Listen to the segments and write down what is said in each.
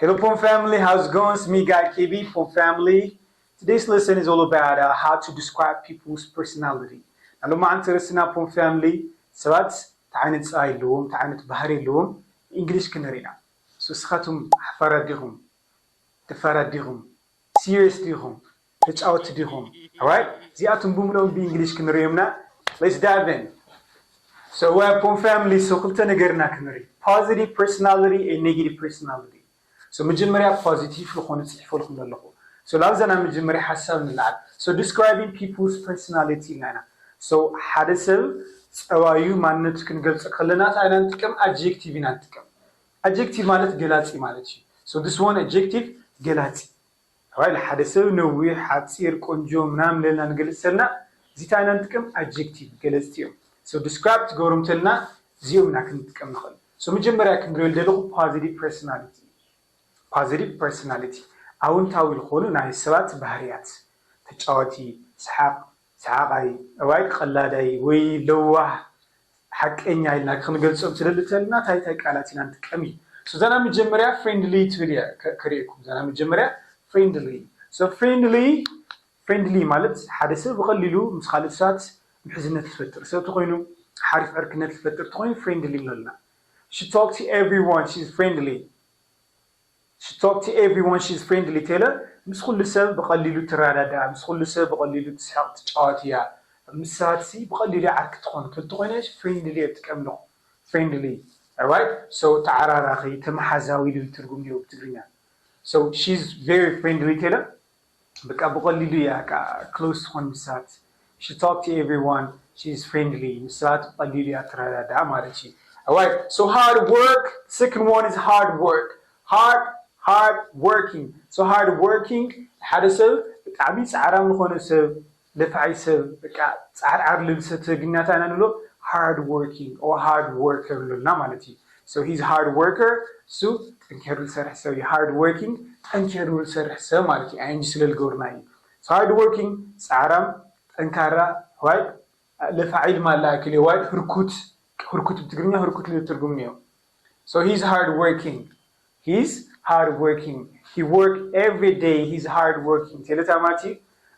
Hello, Pom family. How's it going? It's me, Guy K B, Pom family. Today's lesson is all about uh, how to describe people's personality. Now, look, my interested in Pom family. So that's تعينت سايلوم تعينت بحري لوم English كنرينا. So سخاتم حفارة ديهم تفارة ديهم serious ديهم ተጫወቲ ዲኹም? Alright? እዚኣቶም ብምልኦም ብእንግሊሽ ክንሪኦምና። Let's dive in. So, uh, Pom family, so ክልተ ነገርና ክንርኢ። Positive personality and negative personality. So መጀመርያ positive ዝኾነ ጽሕፎልኩም ዘለኹ። So ላብዛ ናብ መጀመርያ ሓሳብ ንለዓል። So describing people's personality ኢልና ኢና። So ሓደ ሰብ ጸባዩ ማንነቱ ክንገልጾ ከለና እንታይ ኢና ንጥቀም? Adjective ኢና ንጥቀም። Adjective ማለት ገላጺ ማለት እዩ። So this one adjective ገላጺ። ተባሂሉ ሓደ ሰብ ነዊሕ፣ ሓጺር፣ ቆንጆ ምናምን ለና ንገልጽ ተልና እዚታ ኢና ንጥቀም adjective ገለጽቲ እዮም። So describe ትገብሮም ተልና እዚኦም ኢና ክንጥቀም ንኽእል። So መጀመርያ ክንሪኦ ደለኹ positive personality። Positive personality ኣውንታዊ ዝኾኑ ናይ ሰባት ባህርያት ተጫወቲ፣ ሰሓቕ፣ ሰሓቓይ፣ right? ቀላዳይ ወይ ለዋህ ሓቀኛ ኢልና ክንገልጾም ስለልተልና እንታይ እንታይ ቃላት ኢና ንጥቀም እዩ። So እዛ ናይ መጀመርያ friendly ትብል እያ ከ- ከርእየኩም። እዛ ናይ መጀመርያ friendly። So friendly friendly ማለት ሓደ ሰብ ብቐሊሉ ምስ ካልእ ሰባት ምሕዝነት ዝፈጥር ሰብ ተኾይኑ ሓሪፍ ዕርክነት ዝፈጥር ተኾይኑ friendly ንብለልና። She talk to everyone, she's friendly. She talk to everyone, she's friendly. ቴለ ምስ ኩሉ ሰብ ብቐሊሉ ትረዳዳእ፣ ምስ ኩሉ ሰብ ብቐሊሉ ትስሕቕ ትጫወት እያ። ምስ ሰባት ሲ ብቐሊሉ ዓርኪ ትኾን። ክልተ ኮይነ friendly እየ ትጥቀም ኣለኹ። Friendly. Alright? So ተዓራራኺ፣ ተመሓዛዊ ዝብል ትርጉም እኒኦ ብትግርኛ። So she's very friendly ቴለ በቃ ብቐሊሉ እያ በቃ close ትኾን ምስ ሰባት። She talk to everyone, she's friendly. ምስ ሰባት ብቐሊሉ እያ ትረዳዳእ ማለት እዩ። Alright, so hard work, second one is hard work. Hard, hard working. So hard working ሓደ ሰብ ብጣዕሚ ጻዕራም ዝኾነ ሰብ ለፋዒ ሰብ በቃ ጻዕርዓር ልብል ሰብ ተግኛታ ኢና ንብሎ hard working or hard worker ንብለና ማለት እዩ። So he's hard worker እሱ ጠንከሩ ዝሰርሕ ሰብ እዩ። Hard working ጠንከሩ ዝሰርሕ ሰብ ማለት እዩ። ing ስለ ዝገብርና እዩ። So hard working ጻዕራም ጠንካራ ዋይ ለፋዒ ድማ ኣለኣክል ዋይ ህርኩት ህርኩት ብትግርኛ ህርኩት ልብል ትርጉም እኒኦ። So he's hard working. He's hard working. He work every day. He's hard working. ቴለታ ማለት እዩ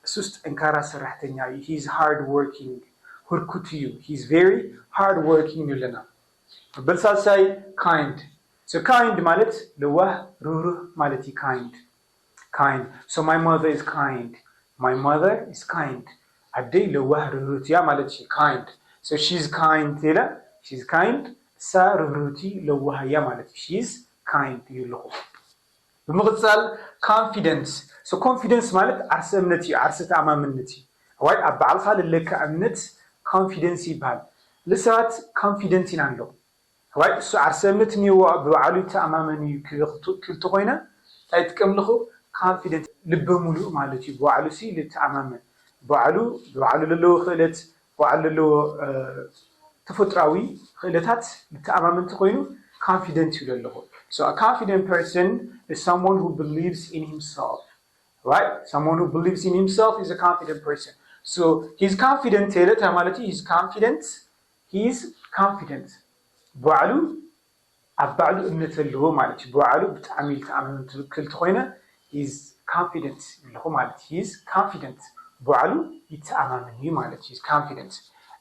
እሱስ ጠንካራ ሰራሕተኛ እዩ። He's hard working. ህርኩት እዩ። He's very hard working ንብለና። በልሳልሳይ kind. So kind ማለት ለዋህ ርህሩህ ማለት እዩ። Kind. Kind. So my mother is kind. My mother is kind. ኣደይ ለዋህ ርህሩህት እያ ማለት እዩ። Kind. So she's kind ቴለ she's kind እሳ ርህሩህቲ ለዋህ እያ ማለት እዩ። She's kind እዩ ኣለኹ። ብምቕጻል confidence. So confidence ማለት ዓርሰ እምነት እዩ። ዓርሰ ተኣማምነት እዩ። ዋይ ኣብ ባዕልኻ ለለካ እምነት confidence ይበሃል። ለሰባት confident ኢና ኣለኹ። ዋይ እሱ ዓርሰ እምነት እኒዎ ብባዕሉ ይተኣማመን እዩ ክብል ክልተ ኮይነ እንታይ ይጥቀም ኣለኹ? Confident ልበ ሙሉእ ማለት እዩ። ብባዕሉ ሲ ልተኣማመን ባዕሉ ብባዕሉ ለለዎ ክእለት ባዕሉ ለለዎ ተፈጥራዊ ክእለታት ልተኣማመን ተኮይኑ confident ይብሎ ኣለኹ። So a confident person is someone who believes in himself. Right? Someone who believes in himself is a confident person. So he's confident ቴለ እንታይ ማለት እዩ? He's confident. He's confident. ባዕሉ ኣብ ባዕሉ እምነት ኣለዎ ማለት እዩ። ባዕሉ ብጣዕሚ ዝተኣመነ ትክክል ተኮይነ he's confident ኣለኹ ማለት he's confident ባዕሉ ይተኣማመን እዩ ማለት he's confident።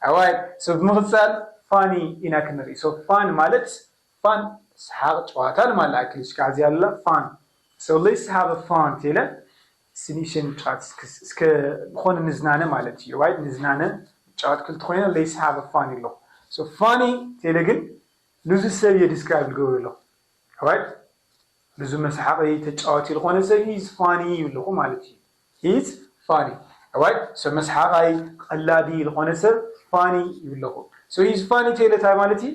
Alright, so ብምቕጻል funny ኢና ክንርኢ። So fun ማለት fun ሰሓቕ ጨዋታ ንማለ ኣክል ሽካዕ እዚኣ ኣላ fun. So let's have a fun ቴለ ስኒሽን ጫት እስከ ዝኾነ ንዝናነ ማለት እዩ። Right? ንዝናነ ጫወት ክልተ ኮይነ let's have a fun ኣለኹ። So funny ቴለ ግን ንዙ ሰብ እየ describe ዝገብር ኣለኹ። Right? ንዙ መሳሓቂ ተጫዋቲ ዝኾነ ሰብ he's funny ይብለኹ ማለት እዩ። He's funny. Right? So መሳሓቃይ ቀላዲ ዝኾነ ሰብ funny ይብለኹ። So he's funny ቴለ እንታይ ማለት እዩ?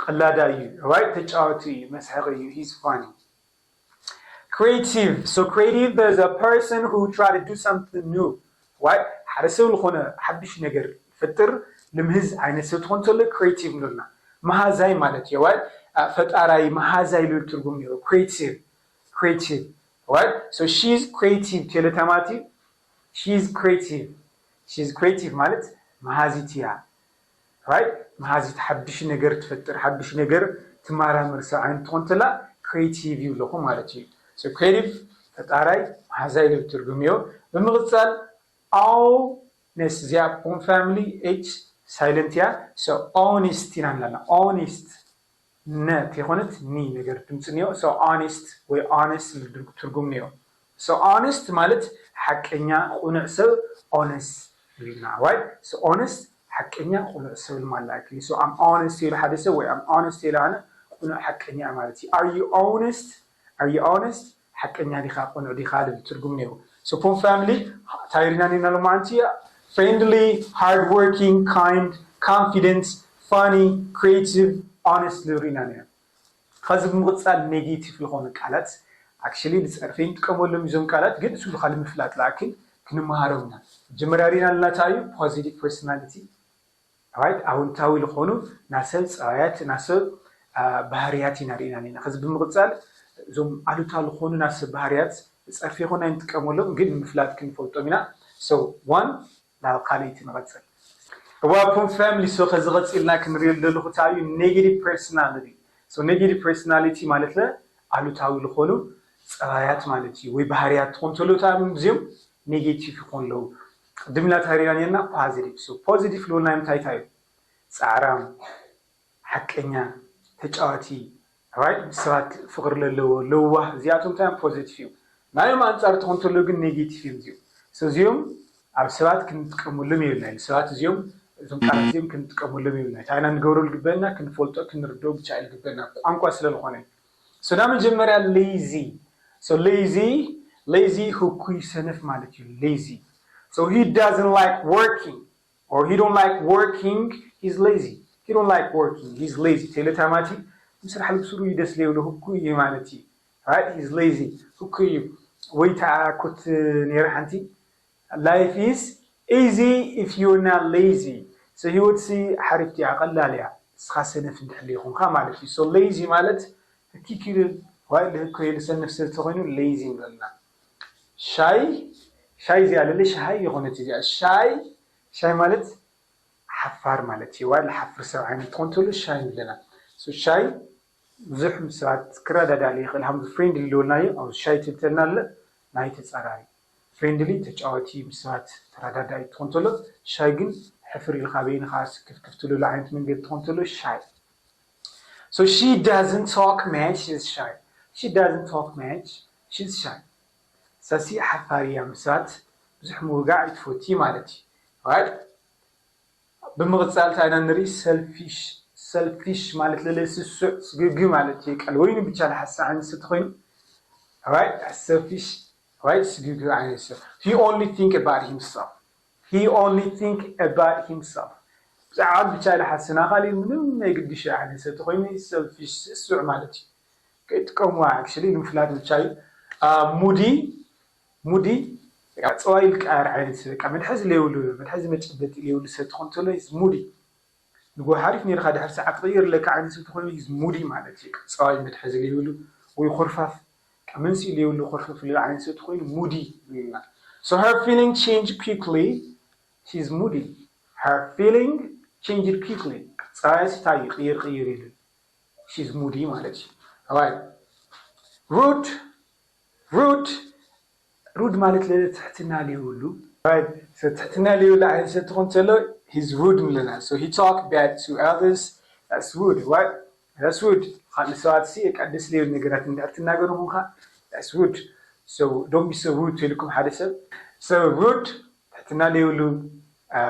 ቀላዳ እዩ። Right? ተጫዋቲ እዩ፣ መስሓቂ እዩ። He's funny. Creative. So creative is a person who try to do something new. Right? ሓደ ሰብ ዝኾነ ሓድሽ ነገር ፈጥር ልምህዝ ዓይነት ሰብ ትኾን ተሎ creative ንብለና። መሃዛይ ማለት እዩ። Right? ፈጣራይ መሃዛይ ልብል ትርጉም ነይሩ። Creative. Creative. Right? So she's creative ቴለ ተማቲ she's creative. She's creative ማለት መሃዚት እያ። Right? መሃዚት ሓድሽ ነገር ትፈጥር ሓድሽ ነገር ትመራመር ሰብ ዓይነት ትኾን ተላ creative ይብለኹ ማለት እዩ። So creative ፈጣራይ፣ መሃዛይ ዝብል ትርጉም እዩ። ብምቕፃል honest፣ እዚኣ ፖም ፋሚሊ ኤች ሳይለንት እያ። So honest ኢና ንላና። Honest፣ ነ ተይኮነት ኒ ነገር ድምፂ እኒኦ። So honest ወይ honest ዝብል ትርጉም እኒኦ። So honest ማለት ሓቀኛ፣ ቁኑዕ ሰብ፣ honest ይብልና። Right? So honest ሓቀኛ፣ ቁኑዕ ሰብ ማለት። So I'm honest ኢሉ ሓደ ሰብ ወይ I'm honest ኢሉ ኣነ ቁኑዕ ሓቀኛ ማለት እዩ። Are you honest? Are you honest? ሓቀኛ ዲኻ፣ ቁኑዕ ዲኻ ዝብል ትርጉም እኒኦ። So ፖም ፋሚሊ እንታይ ሪና ኒና ሎማዓንቲ? Friendly, hardworking, kind, confident, funny, creative, honest ዝብል ሪና ኒና። ከዚ ብምቕፃል ኔጌቲቭ ዝኾኑ ቃላት፣ actually ንፀርፊ ንጥቀመሎም እዞም ቃላት፣ ግን እሱ ልካ ንምፍላጥ ለኣክል ክንመሃሮም ኢና። መጀመርያ ሪና ኣለና እንታይ እዩ? ፖዚቲቭ ፐርሶናሊቲ። Right? ኣውንታዊ ዝኾኑ ናሰብ ፀባያት፣ ናሰብ ባህርያት ኢና ሪና ኒና። ከዚ ብምቕፃል እዞም ኣሉታ ዝኾኑ ናሰብ ባህርያት ንፀርፊ ይኾን ኣይንጥቀመሎም፣ ግን ንምፍላጥ ክንፈልጦም ኢና። So one ናብ ካልኣይቲ ንቐፅል። እዋ ፖም ፋሚሊ፣ so ከዚ ቀፂልና ክንሪኦ ዘለኹ እንታይ እዩ? ኔጌቲቭ ፐርሶናሊቲ። So ኔጌቲቭ ፐርሶናሊቲ ማለት ለ ኣሉታዊ ዝኾኑ ፀባያት ማለት እዩ፣ ወይ ባህርያት ትኾን ተሎ እዚኦም ኔጌቲቭ ይኾን ኣለዉ። ቅድም ኢላ ታሪና ኔርና ፖዚቲቭ። So ፖዚቲቭ ልብልና እንታይ እንታይ እዩ? ፃዕራም፣ ሓቀኛ፣ ተጫዋቲ፣ right? ምስ ሰባት ፍቅሪ ለለዎ፣ ለዋህ፣ እዚኣቶም እንታይ እዮም? ፖዚቲቭ እዮም። ናዮም ኣንፃር ትኾን ተሎ ግን ኔጌቲቭ እዮም እዚኦም። So እዚኦም ኣብ ሰባት ክንጥቀመሎም የብልና። ሰባት እዚኦም፣ እዞም ቃላት እዚኦም ክንጥቀመሎም የብልና። እንታይ ኢና ንገብሮ ዝግበና? ክንፈልጦ ክንርድኦ ብቻ እዩ ዝግበና፣ ቋንቋ ስለ ዝኾነ። So ናብ መጀመርያ ሌዚ። So ሌዚ፣ ሌዚ ህኩይ፣ ሰነፍ ማለት እዩ። ሌዚ። So he doesn't like working or he don't like working, he's lazy. He don't like working, he's lazy። ቴሌታማቲ ምስራሕ ልብስሩ እዩ ደስ ለይብሉ፣ ህኩይ እዩ ማለት እዩ። Right? He's lazy። ህኩይ እዩ። ወይ ተኣኩት ነይረ ሓንቲ፣ life is easy if you're not lazy። So ህይወት ሲ ሓሪፍቲ እያ፣ ቀላል እያ፣ ንስኻ ሰነፍ እንድሕር ይኹንካ ማለት እዩ። So ሌዚ ማለት ህኪክ ኢሉ፣ ዋይ ልህኮ ኢሉ ሰነፍ ሰብ ተኾይኑ ሌዚ ንብለና። ሻይ፣ ሻይ እዚኣ ለለ ሻሃይ ይኾነት እዚኣ። ሻይ፣ ሻይ ማለት ሓፋር ማለት እዩ። ዋይ ልሓፍር ሰብ ዓይነት ትኾን ተሎ ሻይ ንብለና። So ሻይ ብዙሕ ምስ ሰባት ክረዳዳእ ይኽእል። ሃምዚ ፍሬንድሊ ልበልናዮ፣ ኣብዚ ሻይ ትብተልና ኣለ፣ ናይ ተጻራሪ። ፍሬንድሊ፣ ተጫዋቲ፣ ምስ ሰባት ተረዳዳኢ ትኾን ተሎ፣ ሻይ ግን ሕፍር ኢልካ በይንኻ ስክፍክፍ ትብለሉ ዓይነት መንገዲ ትኾን ተሎ፣ ሻይ። So she doesn't talk much, she's shy. She doesn't talk much, she's shy. ሳሲ ሓፋር እያ፣ ምስ ሰባት ብዙሕ ምውጋዕ ኣይትፈቲ ማለት እዩ። Right? ብምቕጻል እንታይ ኢና ንርኢ? ሰልፊሽ። ሰልፊሽ ማለት ለለ ስሱዕ፣ ስግግ ማለት እዩ። ቀል ወይኑ ብቻ ዝሓስብ ዓይነት ሰብ ተኾይኑ፣ right? Selfish, right? ስግግ ዓይነት ሰብ። He only think about himself. He only think about himself. ብዛዕባ ብቻ ዝሓስብ፣ ንኻሊእ ምንም ናይ ግድሽ ዓይነት ሰብ ተኾይኑ ሰልፊሽ፣ ስሱዕ ማለት እዩ። ከይጥቀምዋ፣ actually ንምፍላጥ ብቻ እዩ። አ፣ ሙዲ፣ ሙዲ በቃ ጸባይ ልቃየር ዓይነት ሰብ፣ በቃ መትሓዚ ለይብሉ፣ መትሓዚ መጨበጢ ለይብሉ ሰብ ትኾን ተሎ፣ is ሙዲ። ንጎ ሓሪፍ ነይርካ ድሕሪ ሰዓት ትቕይር ለካ ዓይነት ሰብ ተኾይኑ፣ is ሙዲ ማለት እዩ። ጸባይ መትሓዚ ለይብሉ ወይ ኮርፋፍ፣ በቃ መንስኢ ለይብሉ ኮርፈፍ ልብል ዓይነት ሰብ ተኾይኑ ሙዲ ይብልና። So her feeling change quickly, she's moody. Her feeling change quickly. ጸባይ ስታይ ቅይር ቅይር ይብል። She's moody ማለት እዩ። Right. Rude, rude, rude ማለት ለለ ትሕትና ለይብሉ። Right. So ትሕትና ለይብሉ ዓይነት ሰብ ትኾን ተሎ፣ he's rude ንብለና። So he talk bad to others. That's rude, right? That's rude. ካልእ ሰባት ሲ፣ በቃ ደስ ለይብል ነገራት እንድሕር ትናገሩ ኹንካ፣ that's rude. So don't be so rude ተልኩም ሓደ ሰብ። So rude፣ ትሕትና ለይብሉ፣ አ፣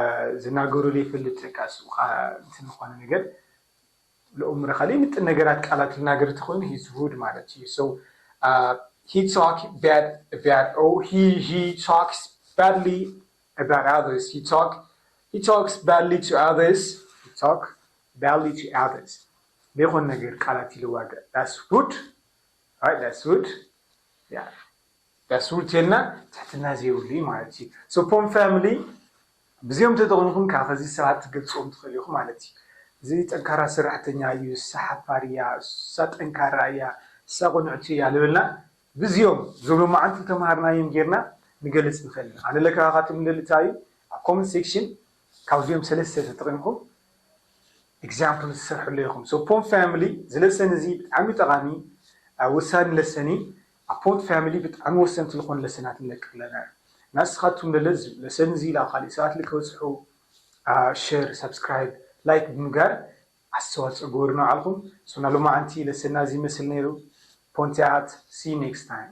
ዝናገሩ ለይፈልጥ፣ በቃ እሱ ኸ እንትን ዝኾነ ነገር ለኡምረ ካልእ ምጥን ነገራት ቃላት ልናገር ተኾይኑ፣ he's rude ማለት እዩ። So, uh, he talk bad about, oh, he, he talks badly about others. He talk, he talks badly to others. He talk badly to others. ዘይኮን ነገር ቃላት ይልዋገ። That's rude. Right? That's rude. Yeah. That's rude ተልና ትሕትና ዘይብሉ እዩ ማለት እዩ። So ፖም ፋሚሊ ብዚኦም ተጠቕምኹም ካብ ከዚ ሰባት ትገልፅዎም ትኽእል ኢኹም ማለት እዩ። እዚ ጠንካራ ሰራሕተኛ እዩ፣ እሳ ሓፋር እያ፣ እሳ ጠንካራ እያ፣ እሳ ቁንዕቲ እያ ልብልና ብዚኦም ዝብሉ መዓልቲ ተምሃርናዮም ጌርና ንገልፅ ንኽእል ኢና። ኣነ ለካኻትም ልልታ እዩ ኣብ ኮመንት ሴክሽን ካብዚኦም ሰለስተ ተጠቒምኩም ኤግዛምፕል ዝሰርሕሉ ኢኹም። So ፖም ፋሚሊ ዝለሰን እዚ ብጣዕሚ ጠቓሚ፣ ወሳኒ ለሰኒ ኣብ ፖንት ፋሚሊ ብጣዕሚ ወሰንቲ ዝኾኑ ለሰናት ንለቅቕ ኣለና። ናስኻትኩም ደለ ለሰን እዚ ላብ ካልእ ሰባት ልከበፅሑ ሸር ሳብስክራይብ ላይክ ብምጋር ኣስተዋፅኦ ግበሩ ንባዕልኩም። ሶና ሎማዓንቲ ለሰና እዚ ይመስል ነይሩ። ፖንቲኣት see next time።